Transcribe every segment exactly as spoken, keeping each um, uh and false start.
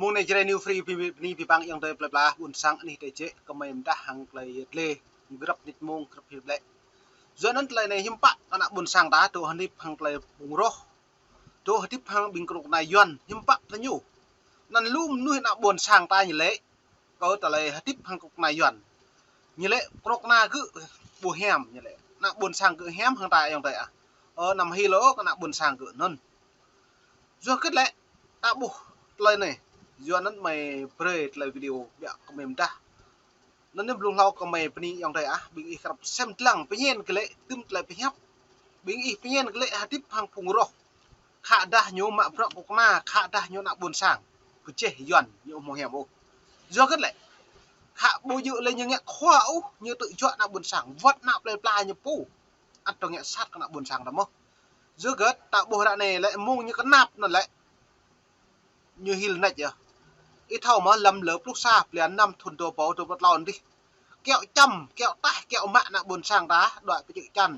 Mông anai Jrai New Free bơni, bơni abih bang ayŏng adơi plơi pla ƀuôn sang anih tơčĕ, kơmơi pơdah hăng tơlơi yet lĕ, grăp mơnit mông, grăp mơnit lĕ. Yua anŭn tơlơi anai hiư̆m pă kơ ană ƀuôn sang ta dŏ hơdip hăng tơlơi phung roh, dŏ hơdip hăng ƀing kơnuk kơna Yuan, hiư̆m pă tơ ñu. Anŭn lu mơnuih ană ƀuôn sang ta ñu lĕ, kơ tơlơi hơdip hăng kơnuk kơna Yuan. Ñu lĕ kơnuk kơna gơ̆ ƀu hiam ñu lĕ. Ană ƀuôn sang gơ̆ hiam hăng ta ayŏng adơi ah. Ơ, anăm hil ôh kơ ană ƀuôn sang gơ̆ anŭn. Yua hơget lĕ, ta ƀuh tơlơi anai. Yua anŭn mơi brơi tơlơi video biă kơmơi pơdah. Anŭn anai blung hlâo kơmơi bơni ayŏng adơi ah, ƀing ih krăp sem dlăng pơñen kơ lĕ, tơm tơlơi pơhiăp. Ƀing ih pơñen kơ lĕ hơdip hăng phung roh. Khă dah ñu mă bruă kơnuk kơna, khă dah ñu ană ƀuôn sang. Pơjeh Yuan ñu ƀu hmâo hiam ôh. Yua hơget lĕ. Khă ƀu djơ̆ lĕ ñu ngă khua ôh, ñu tŭ juă ană ƀuôn sang. Wơ̆t ană plơi pla ñu pô. Ăt tơ ngă sat kơ ană ƀuôn sang ta mơ̆n. Yua hơget ta ƀuh ră anai lĕ mông ñu kơnăp anŭn lĕ. Ñu hil nač yơh. Ih thâo mơ̆ lăm lơ pluh sa blan năm thŭn dua rơbâo dua pluh klâo anai. Kiaŏ čăm, kiaŏ taih, kiaŏ mă ană ƀuôn sang ta, đuaĭ pơ čư̆ čan.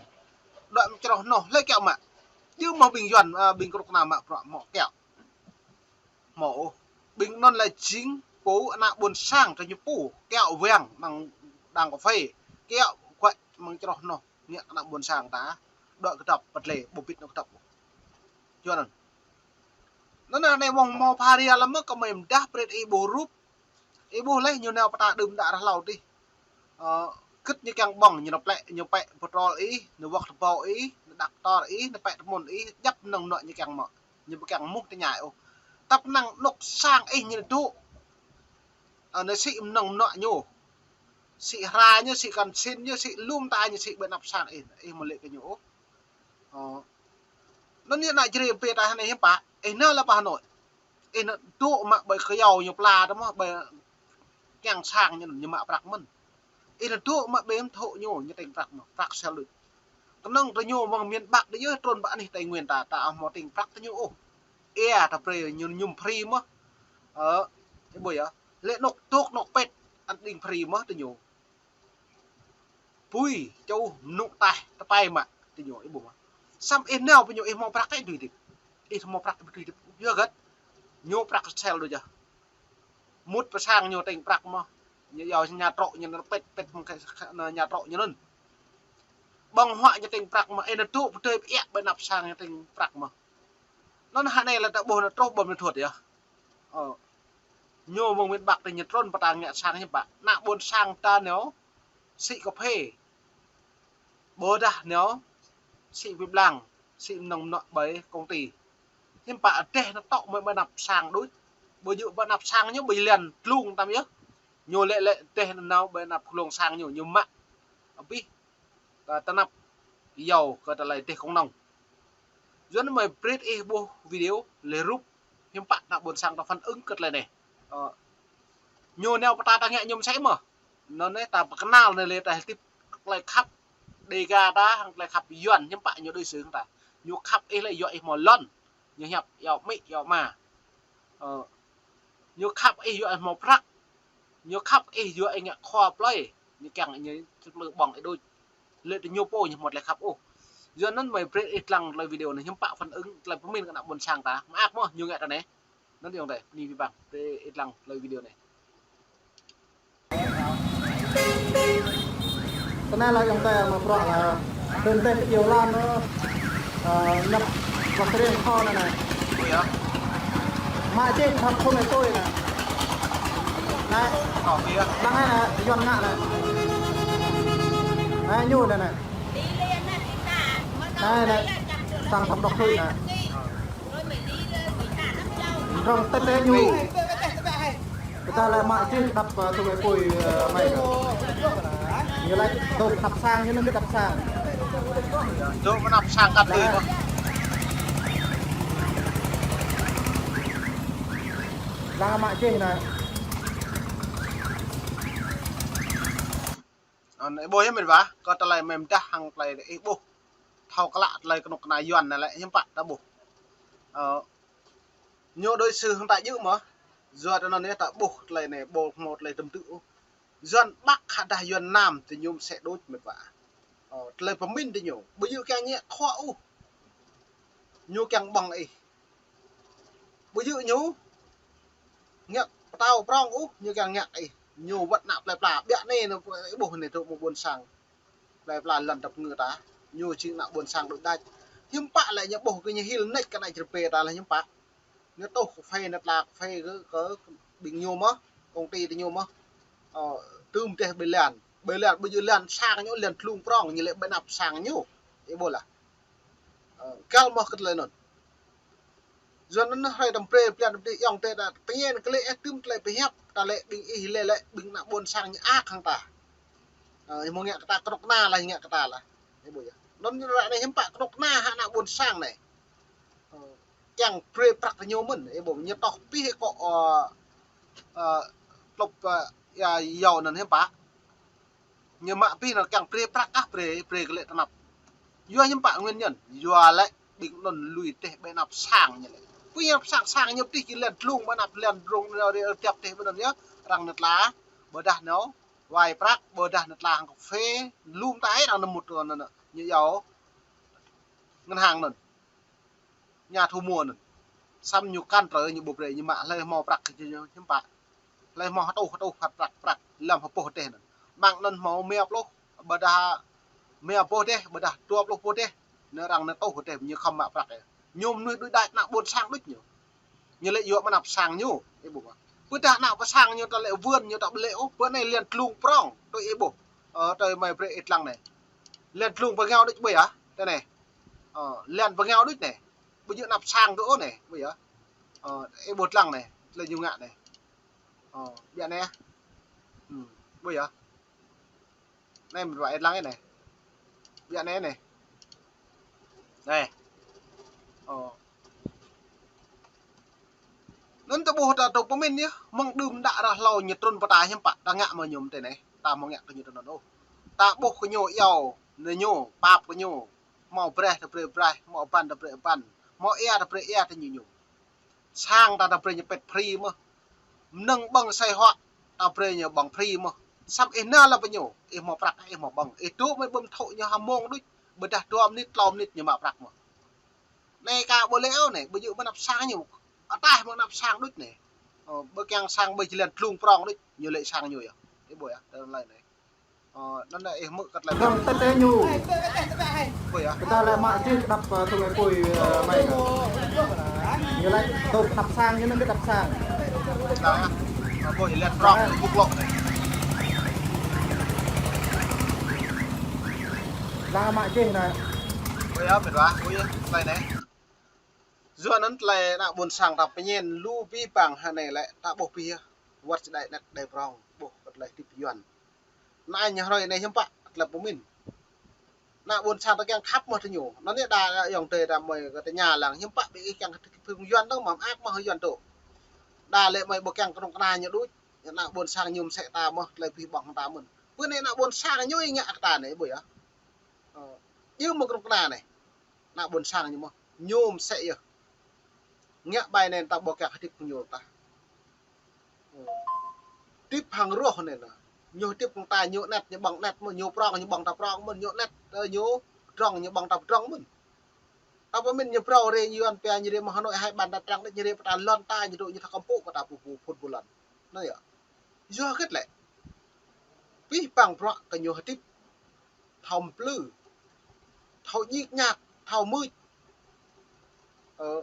Đuaĭ mơčroh noh, lĕ kiaŏ mă. Djơ̆ mơ̆ ƀing Yuan, a, ƀing kơnuk kơna mă bruă hmâo kiaŏ. Hmâo ôh. Ƀing anŭn lĕ jing pô ană ƀuôn sang ta ñu pô, kiaŏ wang, mơ̆ng đang kơphê. Kiaŏ guač mơ̆ng čroh noh. Ngă kơ ană ƀuôn sang ta, đuaĭ kơdŏp pơtlĕ, ƀu ƀĭt anŏ kơdŏp. Yua anŭn. Anŭn anai mông hmâo pha ria lăm mơ̆ kơmơi pơdah brơi ih ƀuh rup. Ih ƀuh lĕ ñu nao pơtă đưm đă ră hlâo adih. Ơ, kơ̆t ñu kiăng ƀơ̆ng, ñu nao plĕ, ñu pĕ pơtrôl ih, ñu wơ̆k tơbâo ih, ñu đăk tor ih, ñu pĕ tơmŭn ih, djăp mơnơ̆ng mơnuă ñu kiăng mơ̆. Ñu ƀu kiăng mŭt tơña ôh. Tăp năng anŏ sang ih ñu dŏ. Ơ, anai sĭ mơnơ̆ng mơnuă ñu. Sĭ hra ñu, sĭ kăn sin ñu, sĭ lŏm ta ñu, sĭ ƀơi anăp sang ih, ih mơ̆ lĕ kơ ñu ôh. Ơ. Anŭn ñu ană Jrai pê ta anai hiư̆m pă, ih nao lăp Hà Nội. Ih nao dŏ mă ƀơi kơyâo ñu pla ta mơ̆, ƀơi kiăng sang ñu, ñu mă prăk mơ̆n. Ih nao dŏ mă ƀơi mơ̆n thŏ ñu, ñu tĕng prăk mơ̆n, prăk sel đôč. Kơnơ̆ng tơ ñu mơ̆ng miền Bắc đôč yơh trŭn pơ anih Tây Nguyên ta, ta ƀu hmâo tĕng prăk tơ ñu ôh. Ia ta brơi ñu mơñum free mơ̆n. Ơ, ih ƀuh yơh. Lĕ anŏ dŏ anŏ pĕt, ăt tĕng free mơ̆n tơ ñu. Bui, čuh, mơnŭ taih, tơpai mă, tơ ñu, ih ƀuh mơ̆n. Samơ̆ ih nao pơ ñu ih hmâo prăk ih dưi hơdip. Ih hmâo prăk ih dưi hơdip. Yua hơget. Ñu prăk sel đôč yơh. Mŭt pơ sang ñu tĕng prăk mơ̆n. Ñu yua ñu trŏ ñu anŭn pĕt, pĕt mơ̆ng kơ, kơ, ñu trŏ ñu anŭn. Ƀơ̆ng huă ñu tĕng prăk mơ̆n, ih nao dŏ pơdơi pơiă ƀơi anăp sang ñu tĕng prăk mơ̆n. Anŭn hă anai lĕ ta ƀuh anŭn truh ƀơi mơnuih thuăt yơh. Ơ. Ñu mơ̆ng miền Bắc ta ñu trŭn pơ ta ngă sang hiư̆m pă. Ană ƀuôn sang ta ñu sĭ kơphê. Ƀôdah ñu sĭ pĭ blang, sĭ mơnơ̆ng mơnuă ƀơi công ty. Hiư̆m pă rơdêh ñu tŏ mơ̆ ƀơi anăp sang đôč. Ƀu djơ̆ ƀơi anăp sang ñu ƀơi lŏn tlung tăm yơh. Ñu lĕ lĕ rơdêh ñu nao ƀơi anăp glông sang ñu, ñu mă. Abih ta, ta năp yua kơ tơlơi rơdêh kơnơ̆ng. Yua anŭn mơi brơi ih ƀuh video lĕ rup hiư̆m pă ană ƀuôn sang ta phản ứng kơ tơlơi anai. Ơ, ñu nao pơ ta ta ngă ñu mơsĕ mơ̆n. Anŭn anai ta pơkơnăl anai lĕ ta hơdip tơlơi khăp Đêga ta hăng tơlơi khăp Yuan hiư̆m pă ñu đối xử hăng ta. Ñu khăp ih lĕ yua ih hmâo lŏn. Ñu hiăp yua amĭ, yua ama. Ơ, ñu khăp ih yua ih hmâo prăk. Ñu khăp ih yua ih ngă khua plơi. Ñu kiăng ñu tơplư ƀơ̆ng ih đôč. Lĕ tơ ñu pô ñu hmâo tơlơi khăp ôh. Yua anŭn mơi brơi ih dlăng tơlơi video anai hiư̆m pă phản ứng tơlơi pơmĭn kơ ană ƀuôn sang ta. Mơak mơ̆n ñu ngă ta anai. Anŭn ayŏng adơi, bơni abih bang. Brơi ih dlăng tơlơi video anai. Tơ anai lĕ ayŏng adơi mă bruă lĕ. Tơl tơl kơ iâu lan ôh. Ơ, ñăp wah kơriêng kho anai anai. Ui yơh. Mă čih khăp khŏm ih tui anai. Anai. Ơ, ui yơh. Anai anai, Yuan ngă anai. Anai ñu anai anai. Anai anai. Sang thăm đọc tui anai. Rŏng tĕt tĕt ñu. Kơ ta lĕ mă čih đăp, ơ, tui ih pui, ơ, mơi. Ñu lĕ dŏ pơ anăp sang, ñu lĕ kơ đăp sang. Dŏ pơ anăp sang kăt tui mơ̆n. Lăng mă čih anai. Anŭn ih ƀuh yơh mĕt wa, kơ tơlơi mơi pơdah hăng tơlơi ih ƀuh. Thâo klă tơlơi kơnuk kơna Yuan anai lĕ hiư̆m pă ta ƀuh. Ơ, ñu đối xử hăng ta djơ̆ mơ̆n. Yua anŭn anai ta ƀuh tơlơi anai ƀu hmâo tơlơi tơm tư̆ ôh. Yuan Bắc khă dah Yuan Nam tơ ñu mơsĕ đôč mĕt wa. Ơ, tơlơi pơmĭn tơ ñu. Ƀu djơ̆ kiăng ngă khua ôh. Ñu kiăng ƀơ̆ng ih. Ƀu djơ̆ ñu. Ngă pơtao prong ôh, ñu kiăng ngă ih. Ñu wơ̆t ană plơi pla. Biă anai anŭn ih ƀuh anai tŭ mơ̆ng ƀôn sang. Plơi pla lŏn tơpơngư ta. Ñu jing ană ƀôn sang đôč đač. Hiư̆m pă lĕ ñu ƀuh kơ ñu hil nač kơ ană čơrơpe ta lĕ hiư̆m pă. Ñu tuh kơphê, ñu tla kơphê kơ, kơ ƀing ñu mơ̆n, công ty tơ ñu mơ̆n. Ơ, tơm teh ƀơi lan. Ƀơi lan, ƀơi jơlan sang ñu, lan tlung prong, ñu lĕ ƀơi anăp sang ñu. Ih ƀuh lah. Ơ, găl mơ̆n kơ tơlơi anŭn. Yua anŭn hrơi tơm brơi, blan tơm tih, ayŏng adơi ta, pơñen kơ lĕ ih tơm tơlơi pơhiăp, ta lĕ ƀing ih lĕ lĕ ƀing ană ƀôn sang ñu ak hăng ta. Ơ, ih mơ̆ng ngă kơ ta kơnuk kơna lah, ngă kơ ta lah. Ih ƀuh yơh. Anŭn ñu ră anai hiư̆m pă kơnuk kơna hă ană ƀôn sang anai. Ơ, kiăng brơi prăk tơ ñu mơ̆n, ih ƀuh ñu tuh pih kơ, ơ, ơ, klŭp, ơ, ia, iâu anŭn hiư̆m pă. Ñu mă pih anŭn kiăng brơi prăk kah brơi, brơi kơ lĕ tơnap. Yua hiư̆m pă nguyên nhân, yua lĕ ƀing anŭn lui teh ƀơi anăp sang ñu lĕ. Pih anăp sang, sang ñu pih kơ lan tlung ƀơi anăp lan drông ñu rơi tiăp teh ƀơi anŭn yơh, arăng ñu tla, ƀôdah ñu wai prăk, ƀôdah ñu tla hăng kơphê, lŏm ta ih arăng ñu mŭt anŭn, ñu iâu ngân hàng anŭn. Nhà thu mua anŭn. Samơ̆ ñu kăn trơ ñu ƀu brơi ñu mă hlơi hmâo prăk kơ ñu hiư̆m pă. Hlơi hmâo hơtuh hơtuh phat prăk prăk lăm hơpuh teh anŭn. Mơ̆ng anŭn hmâo rơma pluh, ƀôdah rơma puh teh, ƀôdah dua pluh puh teh. Anŭn arăng anŭn tuh teh ñu khŏm mă prăk yơh. Ñu mơnuih đôč đač ană ƀôn sang đôč ñu. Ñu lĕ yua ƀơi anăp sang ñu, ih ƀuh. Ƀôdah ană ƀôn sang ñu ta lĕ vươn ñu ta ƀu lĕ ôh, bơ anai lan tlung prong, tui ih ƀuh. Ơ, tui mơi brơi ih lăng anai. Lan tlung pơngao đôč ƀơi ah, tơ anai. Ơ, lan pơngao đôč anai. Ƀu djơ̆ anăp sang tơ ôh anai, ƀuh yơh. Ơ, ih ƀuh lăng anai, tơlơi ñu ngă anai. Ơ, biă anai. Hm, ƀuh yơh. Anai mơ̆n wă ih lăng anai. Biă anai anai. Anai. Ơ. Anŭn ta ƀuh ta tŭ pơmĭn yơh, mơ̆ng đưm đă ră hlâo ñu trŭn pơ ta hiư̆m pă, ta ngă mơ̆ ñu mơ̆ tơ anai, ta hmâo ngă kơ ñu tơ anŭn ôh. Ta ƀuh kơ ñu iâu, anai ñu, pap kơ ñu. Hmâo braih ta brơi braih, hmâo abăn ta brơi abăn, hmâo ia ta brơi ia tơ ñu ñu. Sang ta ta brơi ñu pĕt free mơ̆n. Mơnơ̆ng ƀơ̆ng asơi huă ta brơi ñu ƀơ̆ng free mơ̆n. Samơ̆ ih nao lăm pơ ñu, ih hmâo prăk, ih hmâo ƀơ̆ng. Ih dŏ mơ̆ ƀơ̆ng thâo ñu ha mông đôč, ƀôdah dua mơnit, klâo mơnit ñu mă prăk mơ̆n. Anai ka ƀu lĕ ôh anai, ƀu djơ̆ ƀơi anăp sang ñu. Ataih ƀơi anăp sang đôč anai. Ơ, ƀơi kiăng sang ƀơi jơlan tlung prong đôč, ñu lĕ sang ñu yơh. Ih ƀuh yơh, tơlơi anai. Ơ, anŭn anai ih hmư̆ kơ tơlơi. Hăng tơtê ñu. Ƀuh yơh. Kơ ta lĕ mă čih kơdŏp, ơ, tơlơi apui, ơ, mơi kơ. Ñu lĕ tŭ kơdŏp sang, ñu anŭn kơdŏp sang. Lăng ah. Ơ, ƀuh jơlan prong, ƀuh klŏk anai. Lăng mă čih anai. Ƀuh yơh, mĕt wa, ƀuh yơh, tơlơi anai. Yua anŭn tơlơi ană ƀôn sang ta pơñen lu abih bang hơnai lĕ ta ƀuh pih yơh. Wơ̆t čơđai anet đơi prong, ƀuh kơ tơlơi hơdip Yuan. Anai ñu hrơi anai hiư̆m pă, tơlơi pơmĭn. Ană ƀôn sang ta kiăng khăp mơ̆ tơ ñu. Anŭn yơh đa ayŏng adơi ta mơi kơ tơña lăng hiư̆m pă ƀing ih kiăng kơ tơlơi pơmĭn Yuan dơ̆ng mơ̆ mơak mơ̆ Yuan tŭ. Đa lĕ mơi ƀu kiăng kơnuk kơna ñu đôč. Ană ƀôn sang ñu mơsĕ ta mơ̆, tơlơi abih bang ta mơ̆n. Bơ anai ană ƀôn sang ñu ih ngă kơ ta anai, ƀuh yơh. Ơ, djơ̆ mơ̆ kơnuk kơna anai. Ană ƀôn sang ñu mơ̆n, ñu mơsĕ yơh. Ngă ƀai anai ta ƀu kiăng hơdip kơ ñu tah. Hơdip hăng rŏh anai nă. Ñu hơdip hăng ta ñu anet, ñu ƀơ̆ng anet mơ̆n, ñu prong, ñu ƀơ̆ng ta prong mơ̆n, ñu anet, ơ, ñu pơdrŏng, ñu ƀơ̆ng ta pơdrŏng mơ̆n. Ta pơmĭn ñu phrâo rai ñu Yuan pia ñu rai mơ̆ng Hà Nội hai bàn tay trắng đôč ñu rai pơ ta lŏn ta ñu dŏ ñu thâo kơmpŭ pơ ta pơ pơ phŭn pơ lŏn. Anai yơh. Yua hơget lĕ. Abih bang bruă kơ ñu hơdip. Thâo mplư. Thâo djik djak. Thâo mưč. Ơ,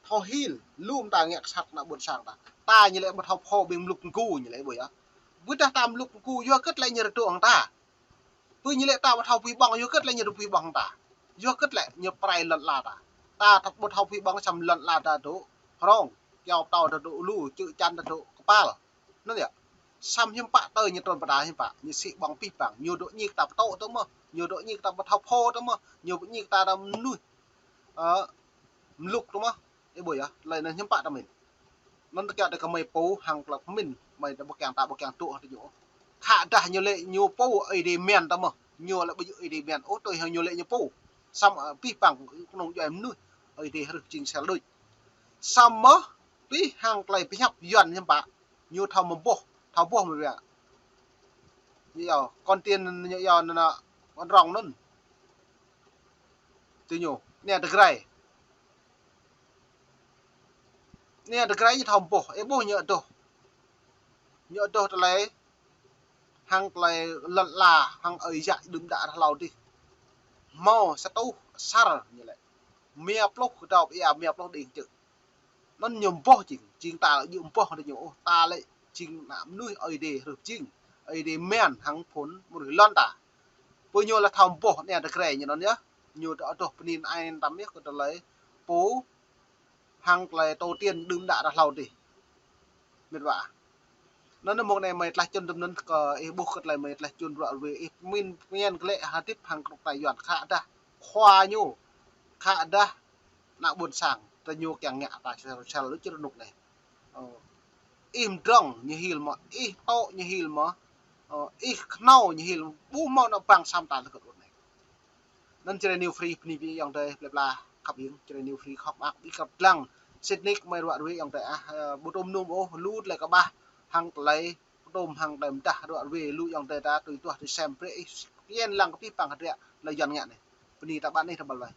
thâo hil. Lŏm ta ngă kơ sat ană ƀôn sang ta. Ta ñu lĕ ƀu thâo phô ƀing mlŭk mgu ñu lĕ ƀuh yơh. Ƀôdah ta mlŭk mgu yua hơget lĕ ñu rơdŏ hăng ta. Pơ ñu lĕ ta ƀu thâo pơhiăp ƀơ̆ng, yua hơget lĕ ñu rơdŏ pơhiăp ƀơ̆ng hăng ta. Yua hơget lĕ ñu pơrai lŏn ala ta. Ta thâo ƀu thâo pơhiăp ƀơ̆ng samơ̆ lŏn ala ta dŏ hrŏng, kyâo pơtâo ta dŏ lu, čư̆ čan ta dŏ kơpal. Anŭn yơh. Samơ̆ hiư̆m pă tơl ñu trŭn pơ ta hiư̆m pă, ñu sĭ ƀơ̆ng abih bang, ñu dŏ ñik ta pơtŏ tơ mơ̆, ñu dŏ ñik ta ƀu thâo phô tơ mơ̆, ñu dŏ ñik ta ta mơnuih. Ơ, mlŭk tơ mơ̆. Ih ƀuh yơh, tơlơi anŭn hiư̆m pă ta pơmĭn. Anŭn tơkiaŏ tơ kơmơi pô hăng tơlơi pơmĭn, mơi ta ƀu kiăng ta ƀu kiăng tŭ hăng tơ ñu. Khă dah ñu lĕ ñu pô Ơi Adai mơ̆n tơ mơ̆, ñu lĕ ƀu djơ̆ Ơi Adai mơ̆n, ôh tui hăng ñu lĕ ñu pô. Samơ̆, ơ, abih bang kơnung djuai mơnuih, Ơi Adai hrih jing sel đôč. Samơ̆, abih hăng tơlơi pơhiăp Yuan hiư̆m pă, ñu thâo mơboh, thâo boh mơ̆ biă. Ñu iâu, kon tiên ñu iâu anŭn, kon rŏng anŭn. Tui ñu, anai tơgrai. Anai tơgrai ñu thâo ƀuh, ih ƀuh ñu adoh. Ñu adoh tơlơi, hăng tơlơi lŏn ala, hăng ơi yă đưm đă rah hlâo dih. Hmâo sa rơtuh asar ñu lĕ. Rơma pluh kơdâo ia, rơma pluh đing čư̆. Anŭn ñu ƀuh jing, jing ta ƀu ƀuh tơ ñu ôh, ta lĕ jing ană mơnuih Ơi Adai hrih jing, Ơi Adai mơ̆n hăng phŭn mơnuih lŏn ta. Pô ñu lĕ thâo ƀuh anai tơgrai ñu anŭn yơh. Ñu adoh bơni ai tam yơh kơ tơlơi pô hăng tơlơi tổ tiên đưm đă rah hlâo dih. Mĕt wa. Anŭn mông anai mơi tlaih čun tơm anŭn kơ ih ƀuh kơ tơlơi mơi tlaih čun ruă ruê ih min pơñen glĕ hơdip hăng kơnuk kơna Yuan khă dah khua ñu, khă dah ană ƀôn sang, tơ ñu kiăng ngă ta sel sel lu črơnuk anai. Ơ. Ih mdrŏng ñu hil mơ̆, ih tŏ ñu hil mơ̆, ơ, ih khnâo ñu hil, ƀu hmâo ană bang sam ta lơkơt ƀut anai. Anŭn Jrai New Free bơni ƀing ayŏng adơi plơi pla khăp hieng, Jrai New Free khŏk mơak ƀing kăp lăng. Sĭt nik mơi ruă ruê ayŏng adơi ah, ơ, ƀu tôm num ôh, lu tơlơi kơƀah, hăng tơlơi pơtôm hăng tơlơi mơdah ruă ruê lu ayŏng adơi ta tui tuah tui sem brơi ih, pơñen lăng kơ pih păng hơdră tơlơi Yuan ngă anai. Bơni ta ƀăn ih tơbal wai.